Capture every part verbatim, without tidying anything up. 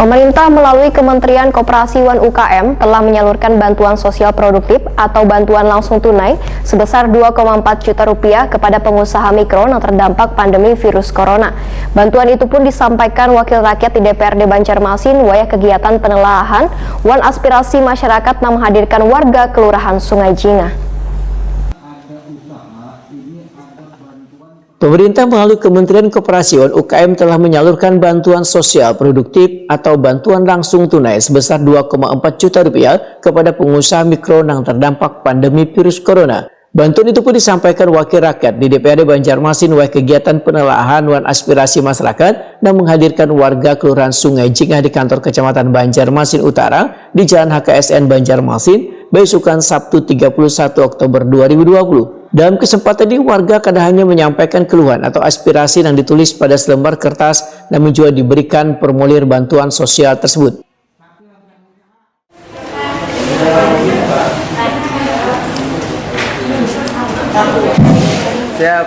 Pemerintah melalui Kementerian Koperasi wan U K M telah menyalurkan bantuan sosial produktif atau bantuan langsung tunai sebesar dua koma empat juta rupiah kepada pengusaha mikro yang terdampak pandemi virus corona. Bantuan itu pun disampaikan Wakil Rakyat di D P R D Banjarmasin wayah kegiatan penelaahan wan aspirasi masyarakat yang menghadirkan warga Kelurahan Sungai Jingah. Pemerintah melalui Kementerian Koperasi wan U K M telah menyalurkan bantuan sosial produktif atau bantuan langsung tunai sebesar dua koma empat juta rupiah kepada pengusaha mikro yang terdampak pandemi virus corona. Bantuan itu pun disampaikan Wakil Rakyat di D P R D Banjarmasin wayah kegiatan penelaahan wan aspirasi masyarakat yang menghadirkan warga Kelurahan Sungai Jingah di kantor Kecamatan Banjarmasin Utara di Jalan H K S N Banjarmasin, baisukan Sabtu tiga puluh satu Oktober dua ribu dua puluh. Dalam kesempatan ini, warga kada hanya menyampaikan keluhan atau aspirasi yang ditulis pada selembar kertas, namun juga diberikan formulir bantuan sosial tersebut. Siap.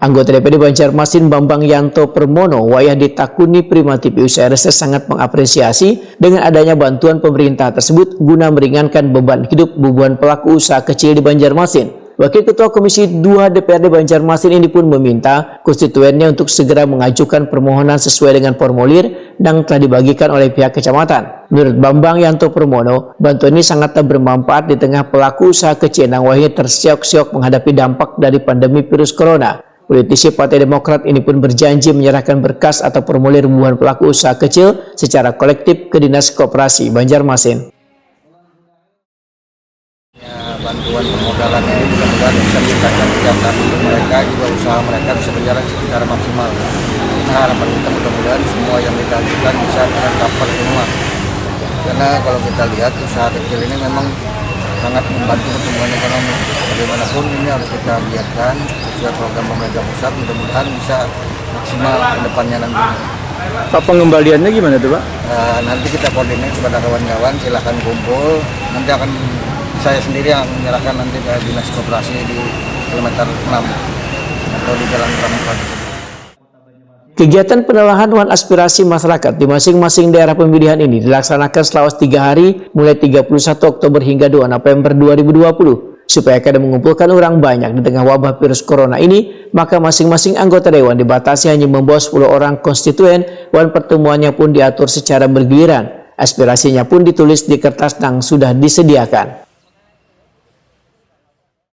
Anggota D P D Banjarmasin Bambang Yanto Permono wayah ditakuni Prima T V usai reses sangat mengapresiasi dengan adanya bantuan pemerintah tersebut guna meringankan beban hidup bubuhan pelaku usaha kecil di Banjarmasin. Wakil Ketua Komisi dua D P R D Banjarmasin ini pun meminta konstituennya untuk segera mengajukan permohonan sesuai dengan formulir yang telah dibagikan oleh pihak kecamatan. Menurut Bambang Yanto Permono, bantuan ini sangatlah bermanfaat di tengah pelaku usaha kecil yang wayahini tersiok-siok menghadapi dampak dari pandemi virus corona. Politisi Partai Demokrat ini pun berjanji menyerahkan berkas atau formulir bubuhan pelaku usaha kecil secara kolektif ke Dinas Koperasi Banjarmasin. Ya, bantuan permodalan ini mudah-mudahan bisa meningkatkan pendapatan mereka, juga usaha mereka bisa berjalan secara maksimal. Nah, harapan kita mudah-mudahan semua yang kita ajukan bisa tercapai semua. Karena kalau kita lihat, usaha kecil ini memang sangat membantu pertumbuhan ekonomi. Bagaimanapun, ini harus kita giatkan sesuai program pemerintah pusat, mudah-mudahan bisa maksimal ke depannya nanti. Pak, pengembaliannya gimana tuh, Pak? Eh, nanti kita koordinir kepada kawan-kawan, silakan kumpul. Nanti akan saya sendiri yang menyerahkan nanti ke Dinas Koperasi di kilometer enam atau di Jalan Pramuka tersebut. Kegiatan penelahan wan aspirasi masyarakat di masing-masing daerah pemilihan ini dilaksanakan selama tiga hari, mulai tiga puluh satu Oktober hingga dua November dua ribu dua puluh. Supaya kada mengumpulkan orang banyak di tengah wabah virus corona ini, maka masing-masing anggota dewan dibatasi hanya membawa sepuluh orang konstituen wan pertemuannya pun diatur secara bergiliran. Aspirasinya pun ditulis di kertas yang sudah disediakan.